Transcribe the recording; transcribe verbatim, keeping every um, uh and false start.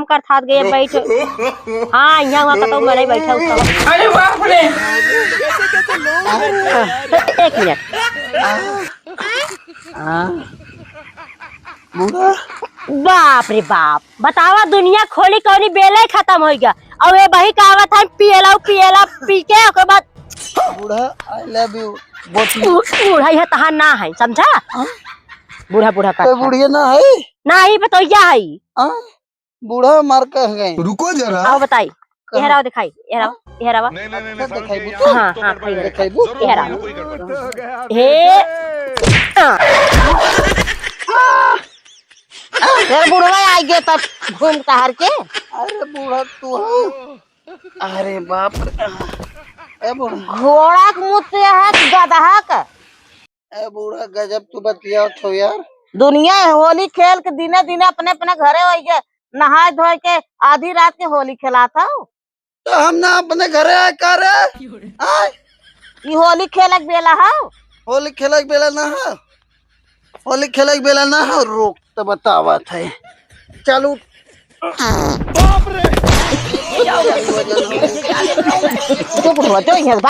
काम करत हाथ गए बैठ। हाँ, यहाँ वहाँ कतौ मनई बैठा उसका। अरे बाप रे। एक मिनट। हाँ। बूढ़ा। बाप रे बाप, बतावा दुनिया खोली कौनी बेले खतम होइ गया। अउ ये बही कहावत है पियला पियला पी के ओकर बाद बूढ़ा, I love you। बूढ़ा यह तहार ना है, समझा? हाँ? बूढ़ा बूढ़ा तो करता। बुढ़िया ना है? ना, ई बतौइया है। हाँ? बूढ़ा मार कह गए। रुको जरा। आओ बताई। कहाँ? एहरावा दिखाई, एहरावा, एहरावा। अच्छा, दिखाई बू। हाँ, हाँ, खाई। दिखाई बू। एहरावा। हे। हाँ। फिर बुढ़वा आ गया तब घूम टहर के। अरे बूढ़ा तू हो। अरे बाप रे। ए बूढ़ा। घोड़ा के मुँह से है कि गदहा का? ए बूढ़ा, गजब तू बतियात हो यार। दुनिया है, होली खेल के दिने दिने अपने अपने घरे होइ गए, नहाए धोए के आधी रात के होली खेलात हो। तो हम ना अपने घरे आए का रे? आए? ई होली खेलक बेला हो? होली खेलक बेला ना हो, होली खेलक बेला ना हो। रोक तो बतावत है, चलू। बाप रे। चुप हो, जो यहाँ से